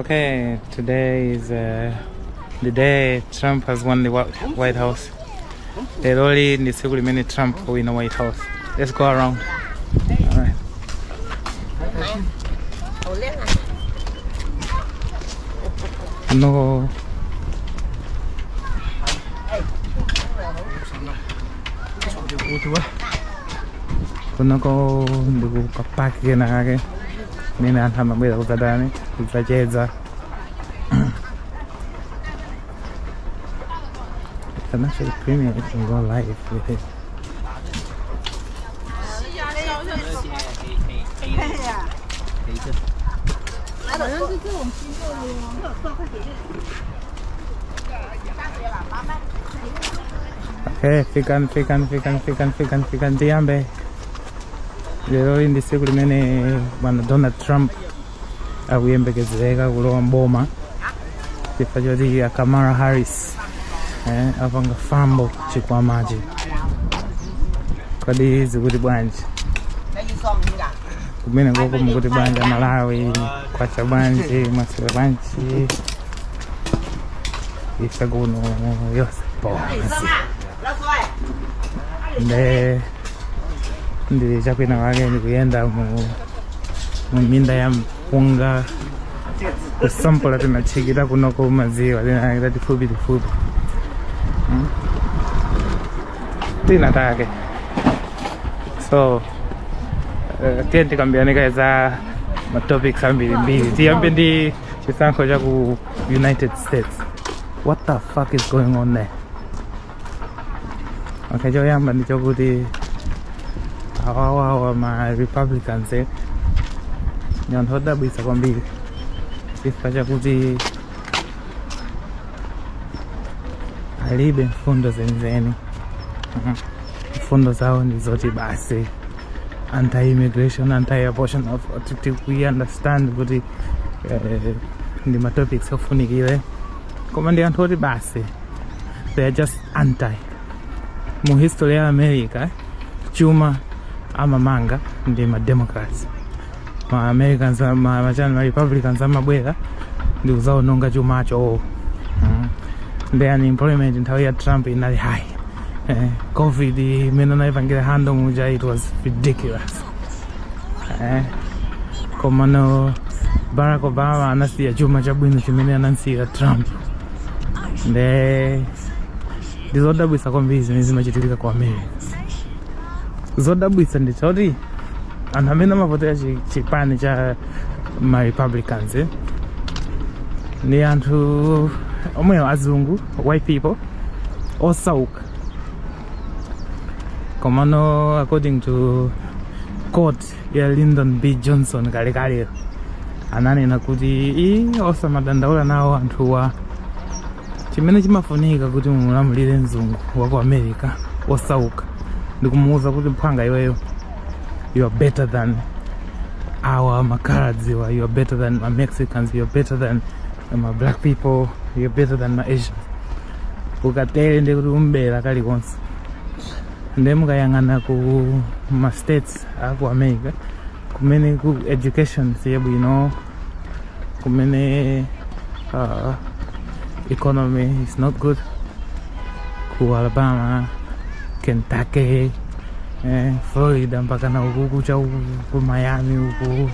Okay, today is the day Trump has won the White House. Leroli ndi tsiku limene Trump wina White House. Let's go around. All right. No. Kunoko ndi ka park kena kake kumene anthu amabwera kudzatani, kudzacheza. It's an actually premiere, you can go live with it. 好像是这种星座的哦。 Okay, fikani, fikani, fikani, fikani, fikani, fikani, tiyambe. Lero ndi tsiku limene bwana Donald Trump akuyembekezereka kulowa mboma chifukwa choti a Kamala Harris apanga fumble chikwamachi. Kodi zikuti bwanji? Kumene koko mukuti bwanji Malawi, kwacha bwanji, mwaswera bwanji? Ife kuno yonse bonzi. Nde ndili chakwina wake, ndikuyenda mu minda ya mpunga kusampola tinatchikira kunoko maziwa tinakita tifupi tifupi. Tinatake so tiye tikambirane za ma topics ambirimbiri. Tiyambe ndi chisankho cha ku United States. What the fuck is going on there? Okay, choyamba ndi chokuti awawawa ma Republicans ndi anthu odabwitsa kwambiri chifukwa chakuti alibe mfundo zenizeni. Mfundo zawo ndi zoti basi anti-immigration, anti-abortion, of we understand kuti ndi ma topics ofunikire, koma ndi anthu oti basi they are just anti. Mu history ya America, chuma amamanga ndi ma Democrats. Ma Americans, machani, ma Republicans amabwera ndi kuzaononga chumacho. The unemployment nthawi ya Trump inali high. COVID imene anayipangira handle muja, it was ridiculous. Komano Barack Obama anasiya chuma chabwino chimene anasiya Trump. Nde ndizodabwitsa kwambiri zimene zimachitika ku America. Zodabwitsa ndi choti anthu amene amavotera chipani cha ma Republicans ndi anthu omwewo, azungu, white people osauka. Komano according to quote ya Lyndon B Johnson kalekale, ananena kuti i osamadandaula nawo anthuwa, chimene chimafunika kuti mumulamulire mzungu wa ku America osauka ndikumuwuza kuti, "Mphwanga iweyo, you are better than our makaladziwa, you are better than ma Mexicans, you are better than ma black people, you are better than ma Asians." Ukatere ndi kuti umbera kalikonse. Nde mukayang'ana ku ma states aku America kumene ku education siyabwino, kumene economy is not good, ku Alabama, Kentucky, Florida, mpaka na uku kucha uku ku Miami uku,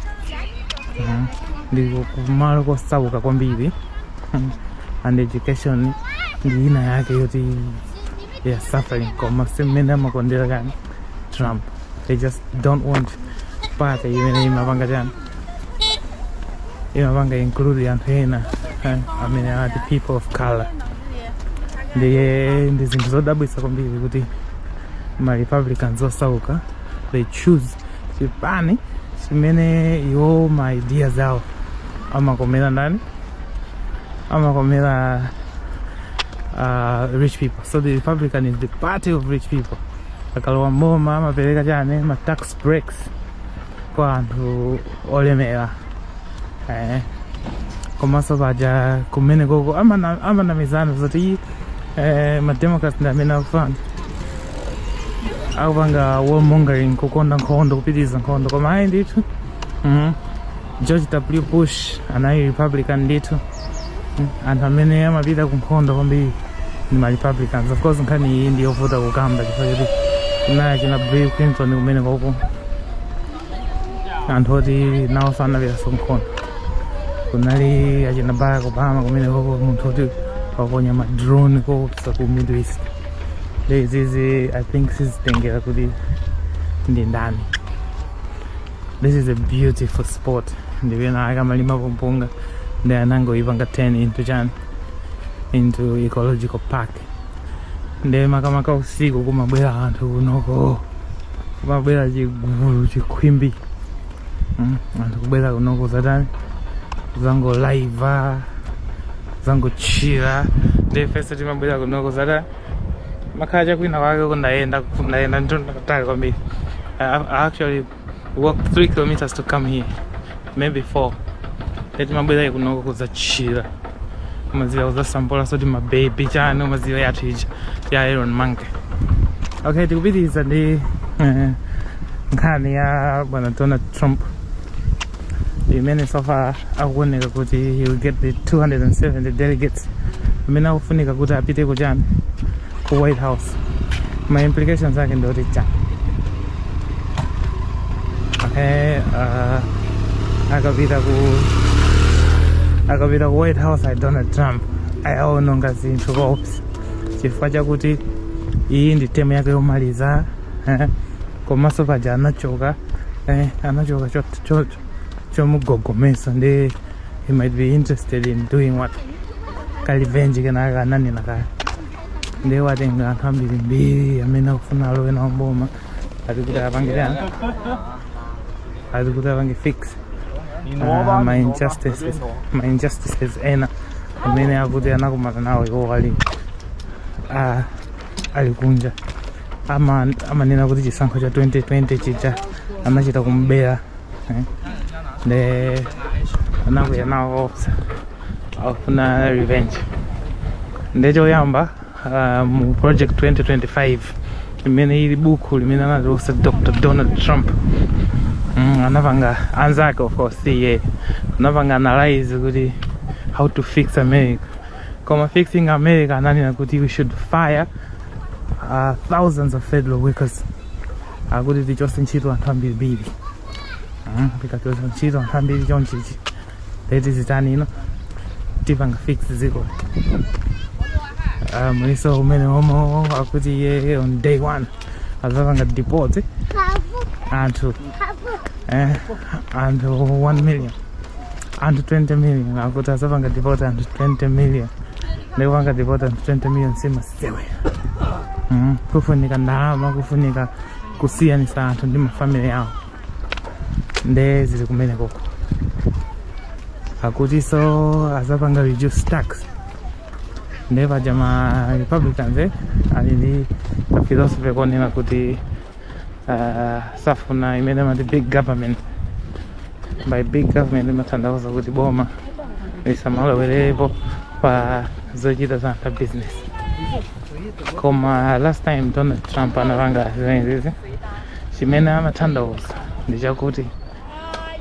ndi kumalo kosauka kwambiri and education ndi ina yake yoti they are suffering, koma simmene amakondera chani Trump. They just don't want party imene imapanga chani, imapanga include anthu ena amene are the people of color. Ndiye ndi zinthu zodabwitsa kwambiri kuti ma Republicans osauka, they choose chipani chimene iwo ma ideas awo amakomera ndani? Amakomera rich people. So the Republican is the party of rich people. Akalowa mboma amapereka chani, ma tax breaks kwa anthu olemera. Komanso paja kumene koko amanamizana zoti ma Democrats ndi amene akufana akupanga warmongering, kukonda nkhondo, kupitiriza nkhondo, koma ayi ndithu. George W Bush anali Republican ndithu. Anthu amene amapita ku nkhondo kwambiri ndi ma Republicans. Of course, nkhani iyi ndi yovuta kukamba chifukwa choti kunali china Bill Clinton kumene koko, anthu oti nawo sanapitaso nkhondo. Kunali achina Barack Obama kumene koko, munthu oti waponya ma drone kopsa ku Middle East. Izizi, I think, sizitengera kuti ndi ndani. This is a beautiful spot. Ndipena akamalima mpunga, ndi anangoipanga turn into chani, into ecological park. Ndi makamaka usiku kumabwera anthu kunoko, kumabwera chigulu, chikhwimbi. Anthu kubwera kunoko zatani, zangolaiva, zangochira. Ndi ifenso timabwera kunoko zatani, makhala chakwina kwake. Kundayenda, ndayenda nditali kwambiri. I actually walked 3 kilometers to come here, maybe 4. Timabwera kunoko kuzachira, umaziwa, kuzasambola soti mabebi chani, umaziwa yathu ija ya Iron Monkey. Okay, tikupitiriza ndi nkhani ya bwana Donald Trump, imene so far akuoneka kuti he will get the 270 delegates amene akufunika kuti apite kuchani, ku White House. Ma implications ake ndoti chani? Okay, akapita ku White House a Donald Trump, ayaononga zinthu koopsa, chifukwa chakuti iyi ndi term yake yomaliza. Komanso paja anachoka, anachoka chomugogomesa, ndi he might be interested in doing what, ka revenge kenaka ananena kale. Ndi watenga anthu ambirimbiri amene akufuna alowe nawo mboma, ati kuti apange chani, ati kuti apange fix ma injustices ena amene akuti anakumana nawo iwo ali kunja. Amanena kuti chisankho cha 2020 chija anachita kumbera, eh? Nde anakwiya nawo opsa, akufuna revenge. Nde choyamba, mu Project 2025, imene ili buku limene anatulutsa Dr Donald Trump, anapanga anzake, of course iye anapanga analyze kuti how to fix America. Koma fixing America, ananena kuti we should fire thousands of federal workers, akuti tichose ntchito anthu ambirimbiri. Tikachotsa ntchito anthu ambiri chonchichi, leti zitani ino, tipanga fix ziko. Muliso umene omo akuti iye on day one azapanga deport anthu 1 million, anthu 20 million. Akuti azapanga deport anthu 20 million. Ndikupanga deport anthu 20 million simasewera. Kufunika ndalama, kufunika kusiyanisa anthu ndi mafamily yawo. Nde zili kumene koko. Akuti so azapanga reduce tax. Nde paja ma Republicans, ali ndi ka philosophy konena kuti safuna imene amati big government. By big government imatanthauza kuti boma lisamalowerepo pa zochita za anthu a business. Koma last time Donald Trump anapanga zimenezi, chimene amatanthauza ndi chakuti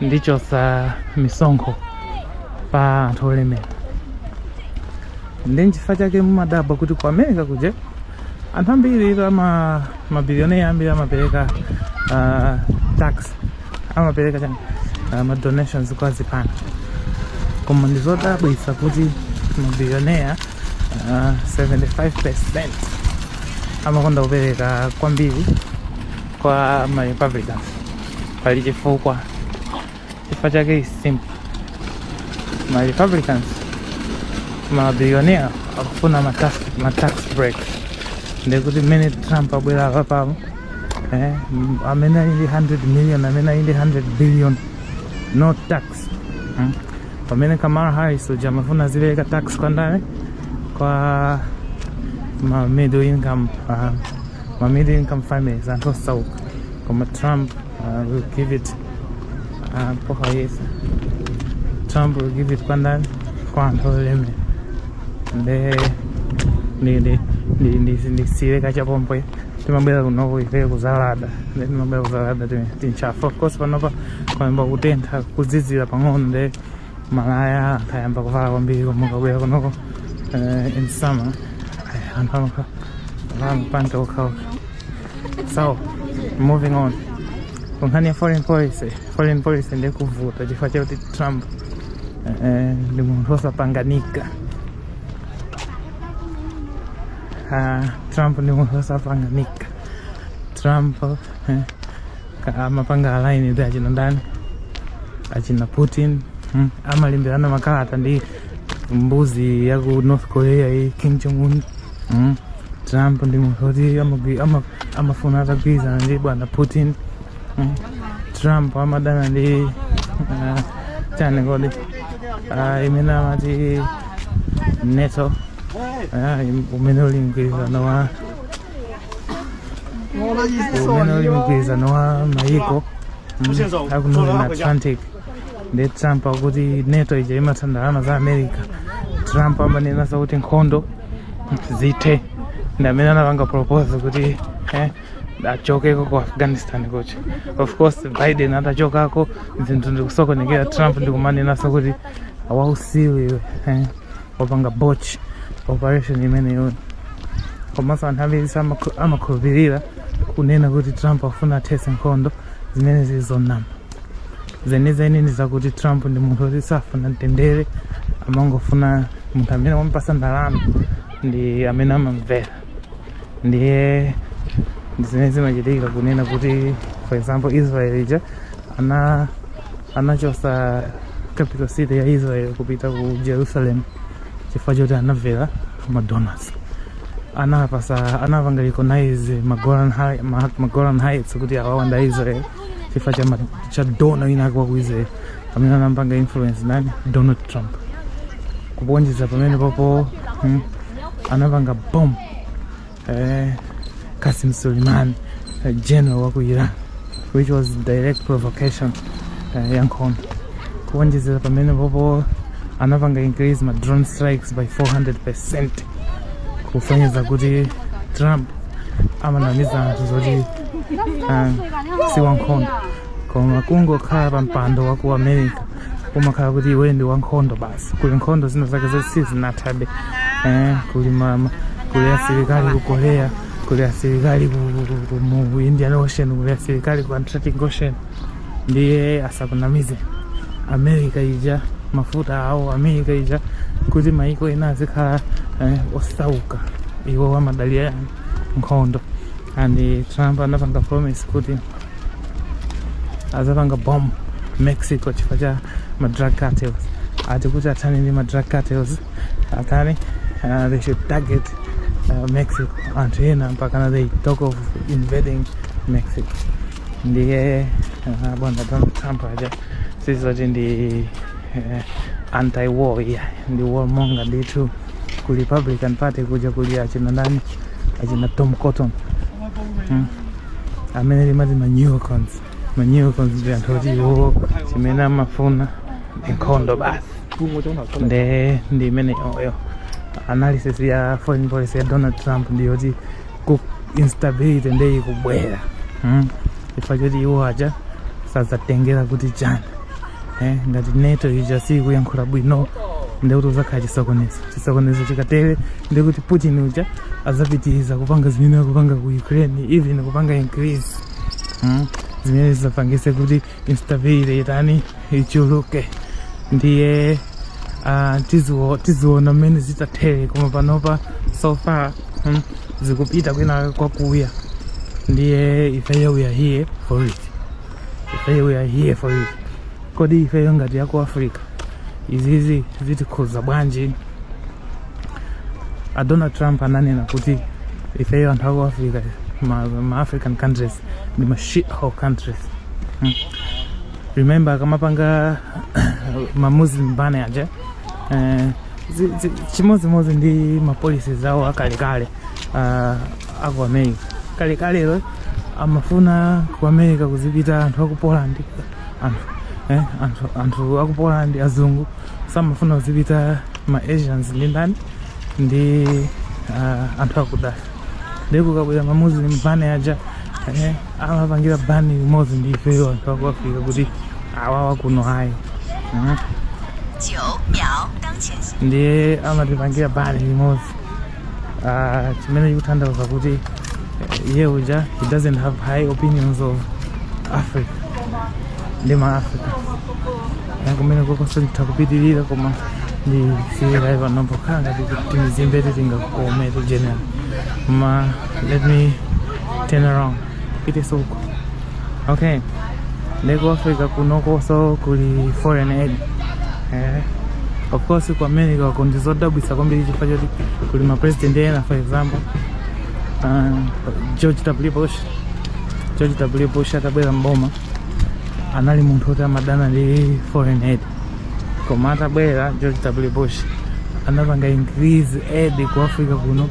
ndichosa misonkho pa anthu olemera. Ndi nchifukwa chake mumadabwa kuti ku America kuja anthu ambiri ama mabilionea ambiri amapereka tax, amapereka chani, ma donations kwa zipani. Koma ndizodabwitsa kuti mabilionea 75% amakonda kupereka kwambiri kwa ma Republicans. Pali chifukwa. Chifukwa chake is simple: ma Republicans, mabilionea akufuna ma tax breaks. Ndekuti mmene Trump abwera apapapo, amene ali ndi 100 million, amene ali ndi 100 billion, no tax. Pamene Kamala Harris uja amafuna azipereka tax kwa ndani? Kwa ma middle income families, anthu osauka. Koma Trump will give it, poha yesa, Trump will give it kwa ndani? Kwa anthu olemera. Nde ndi ndisire kachapompo. Timabwera kunoko ife kuzalada, ndi timabwera kuzalada tintchafu. Of course panopa kwayamba kutentha, kuzizira pang'ono, ndi malaya anthu ayamba kuvala kwambiri, koma ukabwera kunoko in summer, anthu amakhala mapanta okhaokha. So moving on kunkhani ya foreign policy, foreign policy ndi kuvuta chifukwa chakuti Trump ndi munthu osapanganika. Trump ndi munthu osapanganika. Trump amapanga align ndi achina ndani, achina Putin, Amalimbirana makalata ndi mbuzi ya ku North Korea iyi, Kim Jong Un, Trump ndi munthu oti amafuna atagwirizana ndi bwana Putin, Trump amadana ndi chani kodi, imene amati NATO, umene uli mgwirizano wa mayiko aku Northern Atlantic. Ndi Trump akuti NATO ija imatha ndalama za America. Trump amanena kuti nkhondo zithe, ndi amene anapanga propose kuti achokeko ku Afghanistan kuja. Of course Biden atachokako zinthu ndikusokonekera. Trump ndikumanenanso kuti wausilu iwe, wapanga botch operation imeneyo. Komanso anthu ambiri amakhulupirira kunena kuti Trump afuna athetse nkhondo, zimene zili zonama. Zenizeni ndi zakuti Trump ndi munthu woti safuna mtendere, amangofuna munthu amene wamupasa ndalama ndi amene amamvera. Ndiye zimene zimachitika kunena kuti, for example, Israel ija anachosa capital city ya Israel kupita ku Jerusalem chifukwa choti anamvera madonors. Anapasa, anapanga recognize Magolan Heights kuti awawa nda Israel chifukwa cha donor wina ake wa ku Israel amene anampanga influence nani, Donald Trump. Kuponjeza pamene popo, anapanga bomb Qasim Soleimani, general wa ku Iran, which was direct provocation ya nkhondo. Kuonjezera pamene popo, anapanga increase ma drone strikes by 400%, kusonyeza kuti Trump amanamiza anthu zoti si wankhondo, koma kungokhala pa mpando wa ku America umakhala kuti iwe ndi wankhondo basi. Kuli nkhondo zina zake zoti sizinathabe, kuli asilikali ku Korea, kuli asilikali mu Indian Ocean, kuli asilikali ku Atlantic Ocean. Ndiye asakunamize, America ija mafuta awo, America ija kuti maiko ena azikhala osauka, iwo amadalira nkhondo. And Trump anapanga promise kuti azapanga bomb Mexico chifukwa cha ma drug cartels, ati kuti athane ndi ma drug cartels atani, they should target Mexico. Anthu ena mpakana they talk of invading Mexico. Ndiye bwana Donald Trump aja sizoti ndi anti-war, yeah, ndi warmonger ndithu. Ku Republican Party kuja kuli achina ndani, achina Tom Cotton, Amene limati ma neocons. Ma neocons ndi anthu oti iwo chimene amafuna ndi nkhondo basi. Nde ndi imene yoyo analysis ya foreign policy ya Donald Trump, ndiyoti ku instability nde ikubwera, Chifukwa choti iwo aja sazatengera kuti chani, ngati NATO ija sikuyankhula bwino, ndekuti uzakhala chisokonezo. Chisokonezo chikatere, ndekuti Putin uja azapitiriza kupanga zimene akupanga ku Ukraine, even kupanga increase, Zimene zizapangise kuti instability itani, ichuluke. Ndiye tiziona mmene zitathere, koma panopa so far, zikupita kwina kwakuya. Ndiye ifeyo we are here for it, ifeyo we are here for it. Kodi ifeyo ngati yaku Africa izizi zitikhuza bwanji? A Donald Trump ananena kuti ifeyo anthu aku Africa, ma African countries ndi ma shithole countries, Remember akamapanga ma Muslim ban aja, chimodzimodzi ndi ma policies awo akalekale aku America. Kalekalero amafuna ku America kuzipita anthu aku Poland, anthu aku Poland, azungu, samafuna kuzipita ma Asians ndi ndani, ndi anthu akuda. Ndiye kukabwera ma Muslim ban aja, amapangira ban limodzi ndi ifeyo anthu aku Africa kuti awawa kuno ayi. 9秒，当前 Ndiye amatipangira ban limodzi. Ah, chimene chikutanthauza kuti iye uja, he doesn't have high opinions of Africa ndi ma Africa. Kumene kokonso nditha kupitirira, koma ndisiyirayi panopo, khala ngati timizimbe tingakome general. Koma let me turn around, piteso uko. Okay, ndi ku Africa kunokonso kuli foreign aid. Of course, ku America ko ndizodabwitsa kwambiri chifukwa choti kuli ma president ena, for example, George W Bush. George W Bush atabwera mboma anali munthu woti amadana ndi foreign aid, koma atabwera George W Bush anapanga increase aid ku Africa kuno,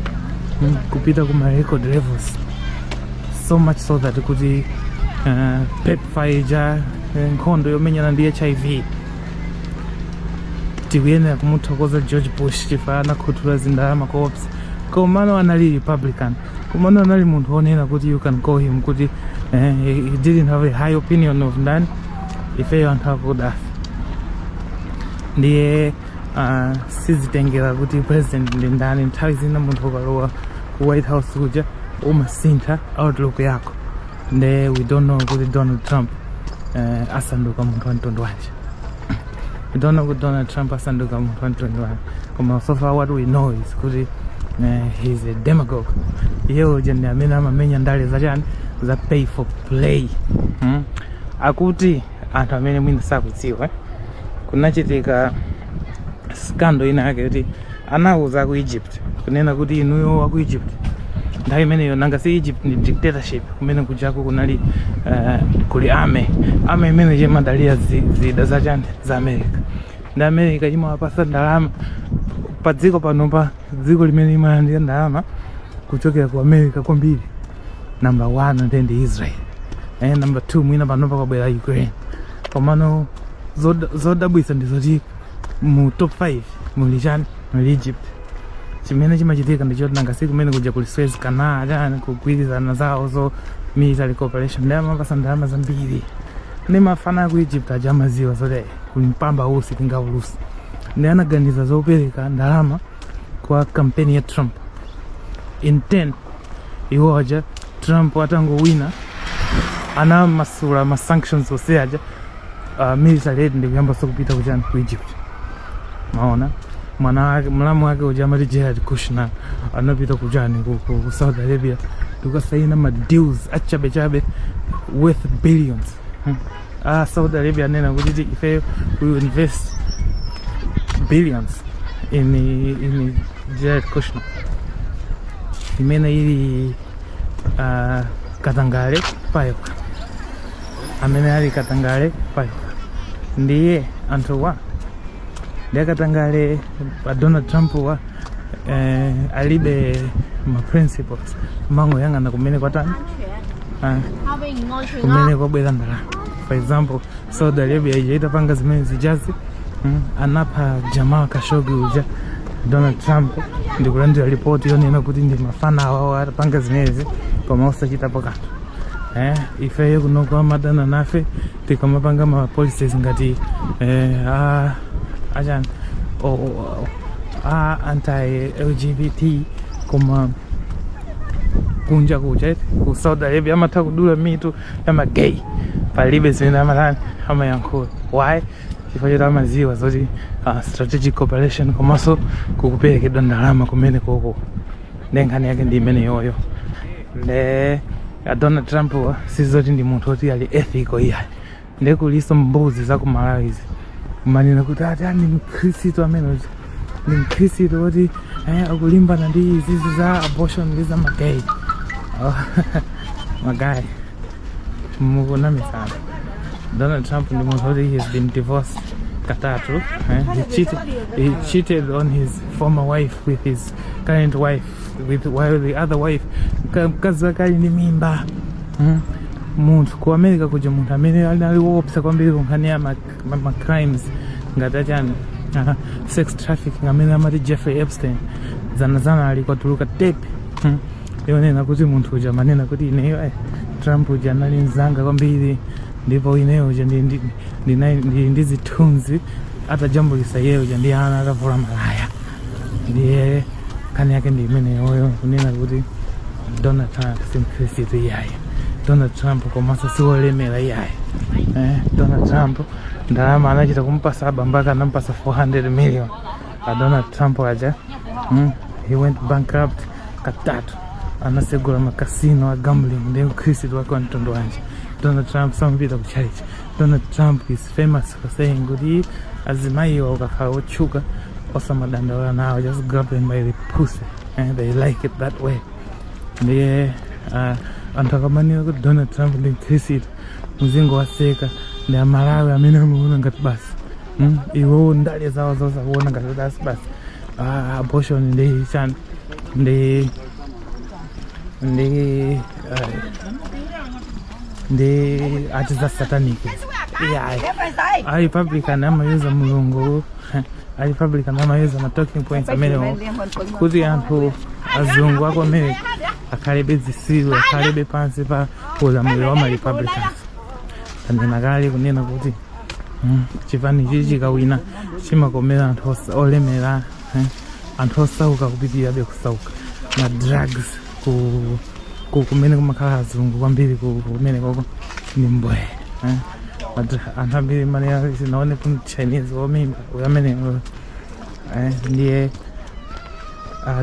kupita kuma record levels, so much so that kuti PEPFAR ija, nkhondo yomenyana ndi HIV, tikuyenera kumuthokoza George Bush chifukwa anakhuthula zindalama koopsa. Komano anali Republican, komano anali munthu wonena kuti you can call him kuti he didn't have a high opinion of ndani? Ifeyo anthu akudafe. Ndiye sizitengera kuti president ndi ndani. Nthawi zina munthu ukalowa ku White House kuja umasintha outlook yako. Nde we don't know kuti Donald Trump asanduka munthu wa mtundu wanji. We don't know kuti Donald Trump asanduka munthu wa mtundu wanji, koma so far what we know is kuti he's a demagogue. Iye uja ndi amene amamenya ndale zachani? Za pay for play. Akuti anthu amene mwina sakudziwa, kunachitika scandal ina yake kuti anawuza ku Egypt kunena kuti inuyo wa ku Egypt, nthawi imeneyo nanga si Egypt ndi dictatorship, kumene kujako kunali kuli army imene chimadalira zida zachani? Za America. Ndi America imawapasa ndalama. Pa dziko panopa, dziko limene limalandira ndalama kuchokera ku America kwambiri, number one ndi Israel, number two mwina panopa kwabwera Ukraine. Komano zodabwitsa ndi zoti mu top 5 muli chani? Muli Egypt. Chimene chimachitika ndi choti nanga si kumene kuja kuli Suez Canal, chani, kugwirizana zawo zo military cooperation, ndi amapasa ndalama zambiri. Ndi mafana ku Egypt aja amaziwa zoti kuli mpamba usi tingaulusi, ndi anaganiza zopereka ndalama kwa kampeni ya Trump in 10. Iwo aja, Trump atangowina, anamasula ma sanctions onse aja, military aid ndikuyamba kupita kuchani? Ku Egypt. Maona mwana wake, mlamu wake uja amati Jared Kushner, anapita kuchani? Ku Saudi Arabia ndikukasaina ma deals achabechabe worth billions. Ah, Saudi Arabia anena kuti ife we will invest billions in Jared Kushner, imene ili katangale payokha, amene ali katangale payokha. Ndiye anthuwa ndi akatangale pa Donald Trump wa alibe ma principles, mangoyang'ana kumene kwatani? Ah, 他被你安全 kumene kwabwera ndalama. For example, Saudi Arabia ija itapanga zimene zijazi, anapha Jamal Khashoggi uja, Donald Trump ndikulandira ripoti yonena kuti ndi mafana awawo atapanga zimenezi, koma osachitapo kanthu. Ifeyo kunoko amadana nafe tikamapanga ma policies ngati a achani a anti LGBT, koma kunja kuja ku Saudi Arabia amatha kudula mitu ya ma gay, palibe zimene amatani? Amayankhula. Why? Chifukwa choti amaziwa zoti strategic cooperation komanso kukuperekedwa ndalama kumene koko. Nde nkhani yake ndi imene yoyo. Nde a Donald Trump wa, sizoti ndi munthu oti ali ethical iyayi. Nde kuliso mbuzi za ku Malawi izi kumanena kuti ati ani mkhristu amene uja ndi mkhristu woti akulimbana ndi izizi za abortion ndi za ma gay. Oh, ma guy, mukunamizana. Donald Trump ndi munthu woti he has been divorced katatu. He cheated on his former wife with his current wife, with while the other wife, mkazi wake ali ndi mimba. Munthu ku America kuja, munthu amene ali woopsa kwambiri ku nkhani ya ma crimes ngati achani, sex trafficking, amene amati Jeffrey Epstein, zanazana ali kwatuluka tape. Yonena kuti munthu uja amanena kuti ineyo Trump uja anali mzanga kwambiri, ndipo ineyo uja ndi zithunzi atajambulisa iyeyo uja ndi ana atavula malaya. Ndiye nkhani yake ndi imeneyoyo, kunena kuti Donald Trump si mkhristu iyayi, Donald Trump komanso siwolemera iyayi. Donald Trump ndalama anachita kumpasa abambo ake, anampasa 400 million. A Donald Trump aja, he went bankrupt katatu, anasegula makasino a gambling. Ndi mkhristu wake wa mtundu wanji? Donald Trump samapita ku church. Donald Trump is famous for saying kuti azimayiwa ukakhala wotchuka osamadandaula nawo, just grab them by the pussy and they like it that way. Ndiye anthu akamanena kuti Donald Trump ndi mkhristu, mzingo waseka. Ndi Amalawi amene amaona ngati basi, iwowo ndale zawo zosakuona ngati basi basi, abortion ndi chani, ndi ati za satanic. Iyayi, a Republican amayuza Mulungu, a Republican amayuza ma talking points amenewo kuti anthu azungu aku America akhalebe zisilu, akhalebe pansi pa ulamuliro wa ma Republicans. Tanena kale kunena kuti chipani chichi chikawina chimakomera anthu olemera, anthu osauka kupitirirabe kusauka. Ma drugs kumene kumakhala azungu kwambiri, kumene koko ni mbwe, eh. Anthu ambiri mane sinaone ku Chinese womimba amene, ndiye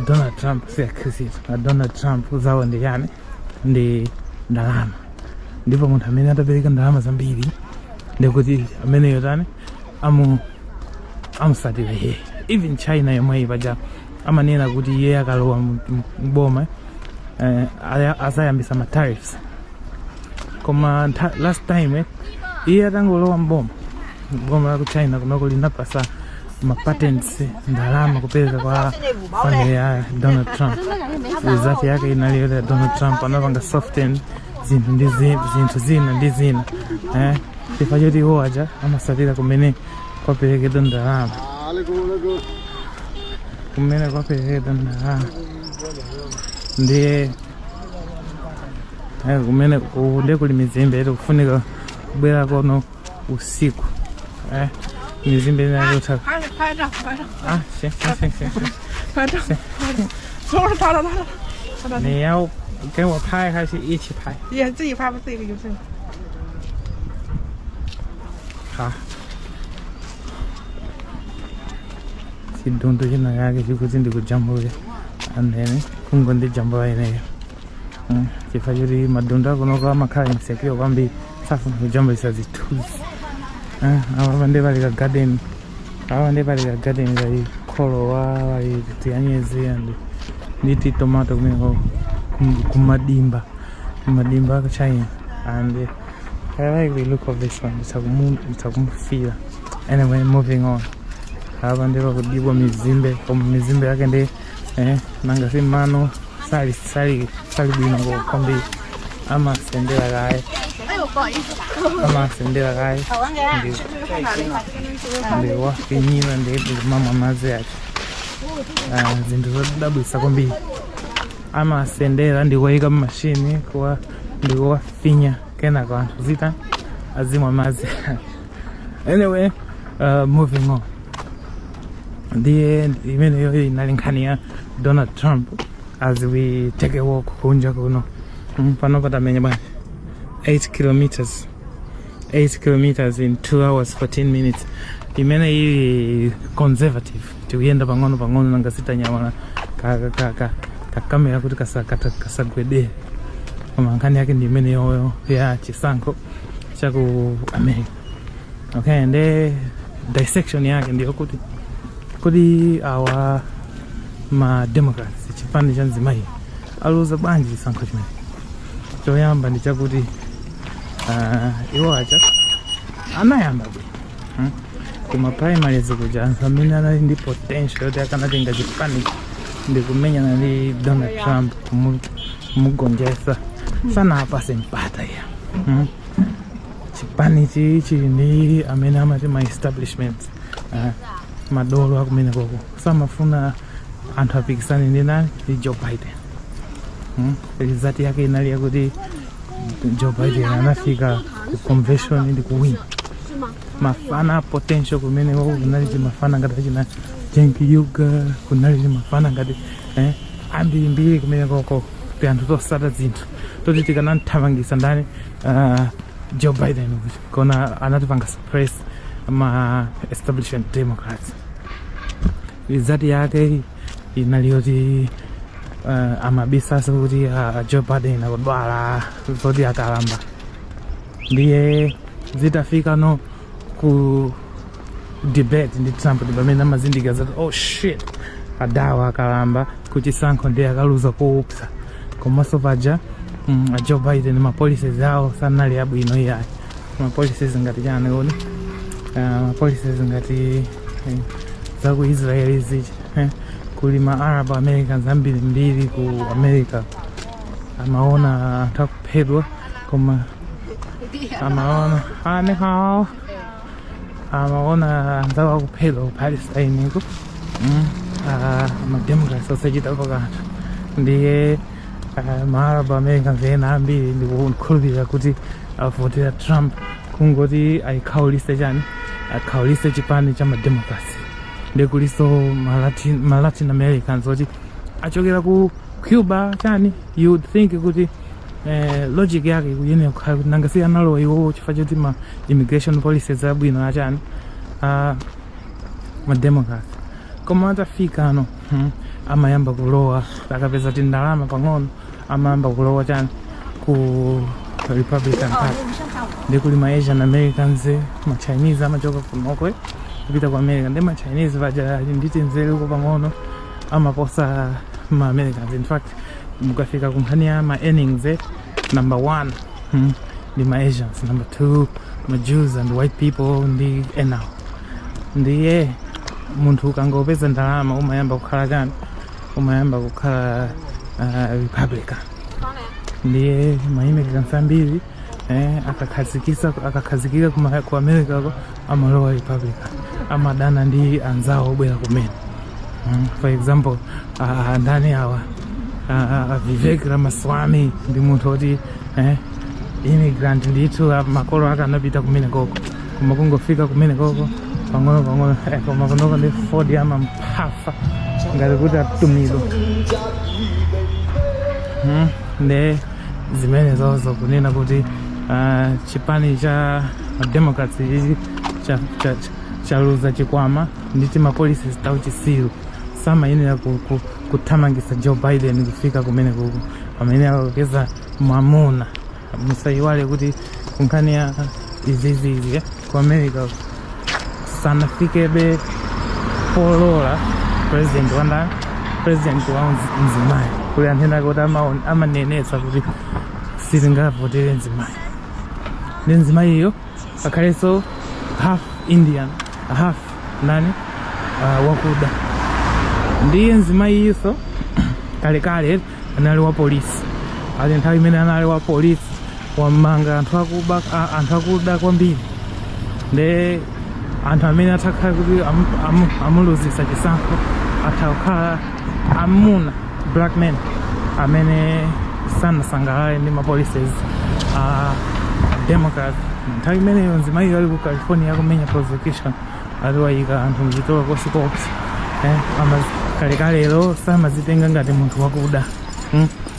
Donald Trump si akhristu. Donald Trump zawo ndi yani? Ndi ndalama. Ndipo munthu amene atapereka ndalama zambiri, ndikuti ameneyo tani amusatira iye. Even China yomweyi paja amanena kuti iye akalowa mboma azayambisa ma tariffs, koma last time iye atangolowa mboma, boma la ku China kunoko linapasa ma patents, ndalama kupereka kwa family ya Donald Trump. Result yake inali yoti Donald Trump anapanga soften zinthu ndi zinthu zina ndi zina, chifukwa choti iwo aja amasatira kumene kwaperekedwa ndalama, kumene kwaperekedwa ndalama. Ndiye kumene kunde kuli mizimbe iti kufunika kubwera kono usiku, mizimbe inayotha. 拍拍照，拍照， 啊，行行行行行，拍照，拍照，走了，拍了，拍了，拍了。你要给我拍还是一起拍？也自己拍吧，自己就行。好。Chidundu china chake chikuti ndikujambule and then kungondijambula ineyo. Chifukwa choti madundu akunoko amakhala insecure kwambiri, safuna kujambulisa zithunzi. Apa ndi pali ka garden, apa ndi pali ka garden, kali kholowa, pali tiyanyezi and ndi ti tomato kumeneko kumadimba, kumadimba aku China. And I like the look of this one, nditakumufira. Anyway, moving on. Apa ndi pakudibwa mizimbe, koma mizimbe yake ndi nanga si mano sali sali sali bwino kwambiri, amasendera kaye, 哎呦，不好意思。 Amasendera kaye ndi ndi wafinyira ndi kumamwa madzi ake. Ah, zinthu zodabwitsa kwambiri. Amasendera ndi kuwayika mmashini kuwa ndi kuwafinya, kenako anthu zita azimwa madzi. Anyway, moving on. Ndiye imeneyo inali nkhani ya Donald Trump. As we take a walk kunja kuno, pano patamenya bwanji? 8 kilometers, 8 kilometers in 2 hours 14 minutes, imene ili conservative. Tikuyenda pang'ono pang'ono, nanga sitanyamala kakamera kuti kasagwedere. Koma nkhani yake ndi imene yoyo ya chisankho chaku America. Okay, nde dissection yake ndiyo kuti kuti awa ma Democrats, chipani cha mzimayi, aluza bwanji chisankho chimene? Choyamba ndi chakuti iwo aja anayamba bwino, Kuma primaries kuja, anthu amene anali ndi potential yoti akanatenga chipani ndi kumenyana ndi Donald Trump kumugonjetsa, sanapase mpata ya, Chipani chichi ndi amene amati ma establishments, madolo akumene koko samafuna anthu apikisane ndi nani? Ndi Joe Biden. Result yake inali yakuti Joe Biden anafika ku convention ndi kuwina. Mafana potential kumene wako kunali chimafana ngati achina Cenk Uygur, kunali chimafana ngati ambirimbiri kumene koko ti anthu tosata zinthu toti tikanamthamangisa ndani, Joe Biden kuti kona anatipanga suppress ma establishment Democrats. Result yake inali yoti amabisaso kuti Joe Biden akudwala, zoti akalamba. Ndiye zitafika no ku debate ndi Trump, ndi pamene amazindikira zati, "Oh shit, adawa akalamba." Kuchisankho ndiye akaluza koupsa. Komanso paja a Joe Biden ma policies awo sanali abwino iyayi. Ma policies ngati chani kodi? Ma policies ngati zaku Israel izi, kuli ma Arab Americans ambirimbiri ku America. Amaona anthu akuphedwa, koma amaona 啊你好, amaona anzawo akuphedwa ku Palestine ku ma Democrats osachitapo kanthu. Ndiye ma Arab Americans ena ambiri ndikukhulupirira kuti avotera Trump kungoti ayikhawulise chani, akhawulise chipani cha ma Democrats. Ndiye kuliso ma Latin Americans oti achokera ku Cuba chani. You would think kuti logic yake ikuyenera kukhala kuti nanga si analowa iwowo chifukwa choti ma immigration policies abwino achani, ma Democrats. Koma atafika ano, amayamba kulowa, akapeza tindalama pang'ono amayamba kulowa chani, ku Republican Party. Ndi kuli ma Asian Americans, ma Chinese amachoka kunoko kupita ku America. Ndi ma Chinese paja ali ndi tinzeru pang'ono, amaposa ma Americans. In fact, mukafika ku nkhani ya ma earnings, number one ndi ma Asians, number two ma Jews and white people ndi enawo. Ndiye munthu ukangopeza ndalama umayamba kukhala chani, umayamba kukhala Republican. Ndiye ma immigrants ambiri akakhazikika ku America ko amalowa Republican, amadana ndi anzawo obwera kumene. For example, ndani awa, Vivek Ramaswamy ndi munthu oti immigrant ndithu, makolo ake anapita kumene koko, koma kungofika kumene koko pang'ono pang'ono, koma kunoko ndi Ford amamphafa ngati kuti atumidwa. Nde zimene zozo kunena kuti chipani cha Democrats ichi chaluza chikwama ndi tima policies tauchisiru. Samayenera kuthamangisa Joe Biden kufika kumene kuku pamene akupeza mwamuna. Musayiwale kuti kunkhani ya izizizi, ku America sanafikebe polola president wanda president wa mzimayi. Kuli anthu ena kuti amanenetsa kuti sitingavotere mzimayi, ndi mzimayiyo akhalenso half Indian, half nani, wakuda. Ndiye mzimayiso kalekale anali wa polisi. Ali nthawi imene anali wa polisi wamanga anthu akuba, anthu akuda kwambiri. Nde anthu amene atakhala kuti amuluzisa chisankho atha kukhala amuna, black men amene sanasangalale ndi ma policies a Democrat. Nthawi imeneyo mzimayiyo ali ku California akumenya prosecution, atiwayika anthu mzitolokosi kops, kalekalero samazitenga ngati munthu wakuda,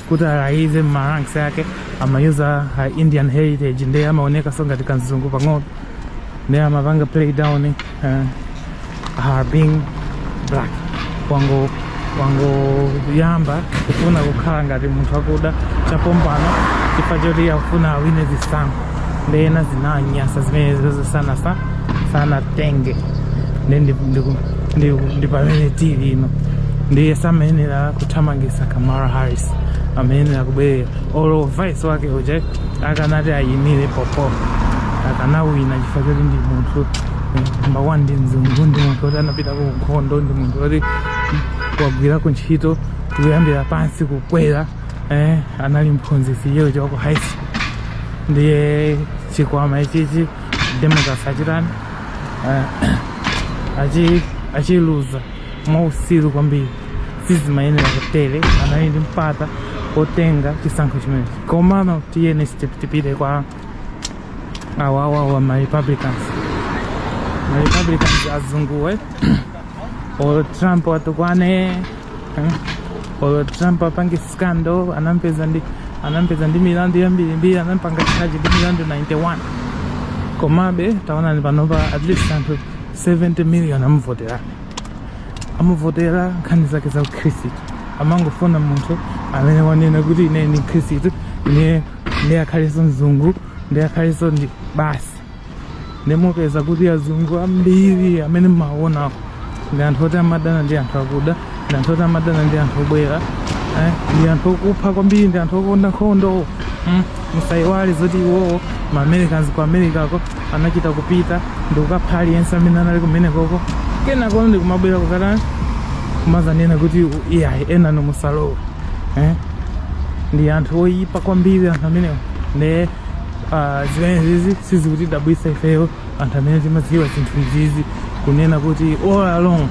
Kuti alayize ma ranks yake amayuza Indian heritage, ndiye amaoneka so ngati kanzungu pang'ono, ndiye amapanga play down her being black. Wangoyamba kufuna kukhala ngati munthu wakuda chapompano chifukwa choti akufuna awine zisankho. Ndena zinanyasa zimene sana sanatenge. Ndi pamene tili ino. Ndiye samayenera kuthamangisa Kamala Harris, amayenera kubwerera. Olo vice wake uja akanati ayimire popo akanawina, chifukwa choti ndi munthu, number one, ndi mzungu, ndi munthu oti anapita ku nkhondo, ndi munthu oti wagwirako ntchito kuyambira pansi kukwera, anali mphunzitsi iyeyo wa ku high school. Ndiye chikwama ichichi Democrats achitani, achiluza mwausiru kwambiri. Sizimayenera kutere. Anali ndi mpata Otenga chisankho chimenechi. Komano tiyeni tipite kwa awawawa, ma Republicans. Ma Republicans azunguwe, olo Trump atukwane, olo Trump apange scandal, anampeza ndi milandu yambirimbiri, anampanga charge ndi milandu 91, komabe taonani panopa at least anthu 70 million amuvotera, amuvotera nkhani zake za ukhristu. Amangofuna munthu amene wanena kuti ine ndi mkhristu, ine ndi akhalenso mzungu, ndi akhalenso ndi basi. Ndimupeza kuti azungu ambiri amene mmaonako ndi anthu oti amadana ndi anthu akuda, ndi anthu oti amadana ndi anthu obwera, ndi anthu okupha kwambiri, ndi anthu okonda nkhondo. Musayiwale zoti iwowo ma Americans ku Americako anachita kupita ndi kukapha aliyense amene anali kumenekoko, kenako ndi kumabwera kukatani, kumazanena kuti iyayi, ena nomusalowe, eh? Ndi anthu oyipa kwambiri anthu amenewo. Ndi zimene zizi sizikutidabwitsa ifeyo anthu amene timadziwa zinthu izizi, kunena kuti all along,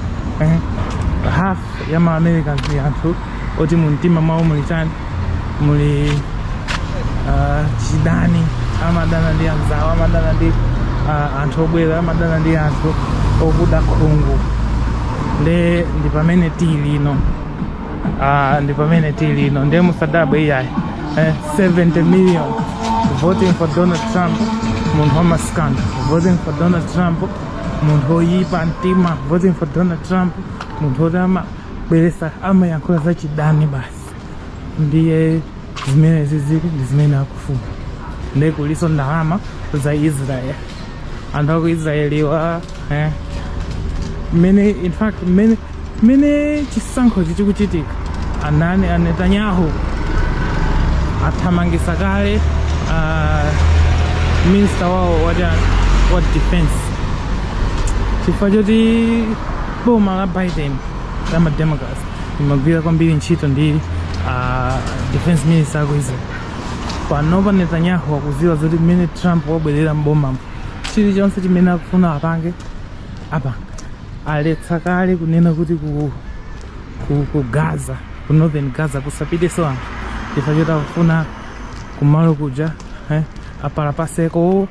half ya ma Americans ndi anthu oti mu mtima mwawo muli chani? Muli chidani. Amadana ndi anzawo, amadana ndi anthu obwera, amadana ndi anthu okuda khungu. Ndi pamene tili ino, ndi pamene tili ino. Ndiye musadabwe iyayi, 70 million voting for Donald Trump, munthu wamascandal, voting for Donald Trump, munthu oyipa mtima, voting for Donald Trump, munthu oti amabweresa, amayankhula za chidani basi. Ndiye zimene zizili ndi zimene akufuna. Ndiye kuliso ndalama za Israel, anthu aku Israeliwa, eh. Mmene, in fact, mmene chisankho chikuchitika, anani, a Netanyahu athamangisa kale minister wawo wa defense, chifukwa choti boma la Biden la ma Democrats limagwira kwambiri ntchito ndi defense minister aku Israel. Panopa Netanyahu akuziwa zoti mmene Trump wabwerera mbomamo, chilichonse chimene akufuna apange apanga. Aletsa kale kunena kuti ku Gaza, ku Northern Gaza, kusapiteso anthu, chifukwa choti akufuna kumalo kuja, apalapaseko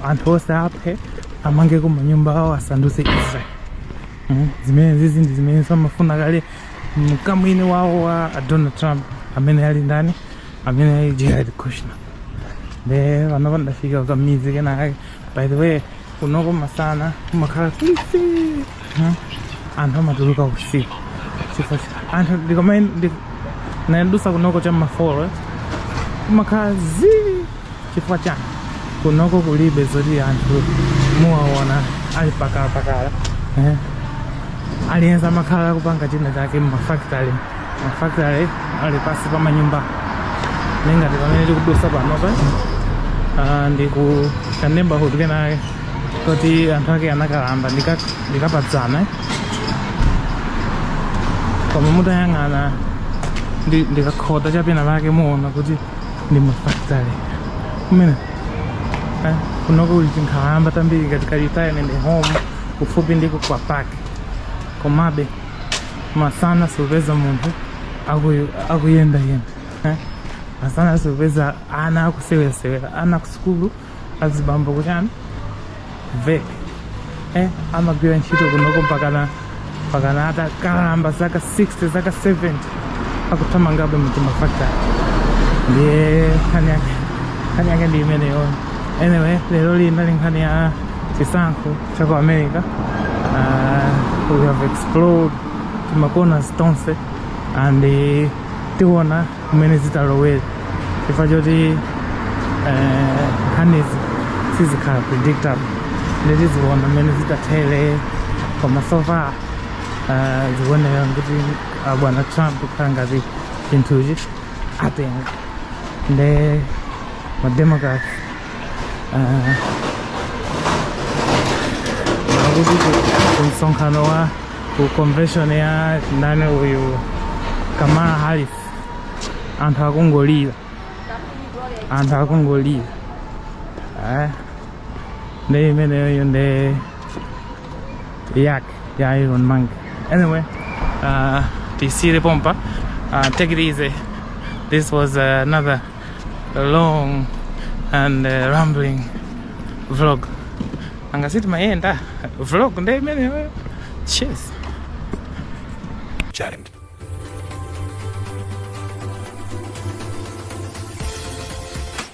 anthu onse, aphe, amangeko manyumba awo, asandutse Israel. Zimene zizi ndi zimene samafuna kale mkamwini wawo wa Donald Trump, amene ali ndani? Amene ali Jared Kushner. Nde panopa ndafika kamizi kenakake. By the way, kunoko masana kumakhala kulisi. Anthu amatuluka usiku chifukwa anthu ndikamadusa kunoko cham'mafolo kumakhala zii. Chifukwa chani? Kunoko kulibe zoti anthu muwaona ali pakalapakala, eh? Aliyense amakhala akupanga china chake mumafactory, mafactory ali pasi pa manyumba. Nengati pamene tikudusa panopa, ndi ku ka neighborhood kenake kuti anthu ake anakalamba, ndikapadzana, eh? Koma mutayang'ana ndikakhota chapena pake, muona kuti ndi mafactory kumene, eh? Kunoko kuli tinkhalamba tambiri ngati ka retirement home kufupi ndi kwa park, komabe masana siupeza munthu akuyendayenda, eh? Masana siupeza ana akusewerasewera, ana kusukulu, azibambo kuchani, vape, eh? Amagwira ntchito kunoko mpakana atakalamba, zaka 60, zaka 70, akuthamangabe mtimafactory. Ndiye nkhani yake ndi imeneyo. Anyway, lero linali nkhani ya chisankho cha ku America. We have explored timakona tonse and tiona kumene zitalowere, chifukwa choti nkhanizi sizikhala predictable. Nditiziona mmene zitathere, koma so far zikuoneka kuti bwana Trump kukhala ngati chinthuchi atenga, nde ma Democrats akuti ku msonkhano wa ku convention ya ndani uyu, Kamala Harris, anthu akungolira, anthu akungolira, eh? Ndi imeneyo ndi yake ya Iron Monkey. Anyway, tisiyire pompa. Take it easy. This was another long and rambling vlog. Anga sitimayenda vlog ndi imeneyo. Cheers. Challenge.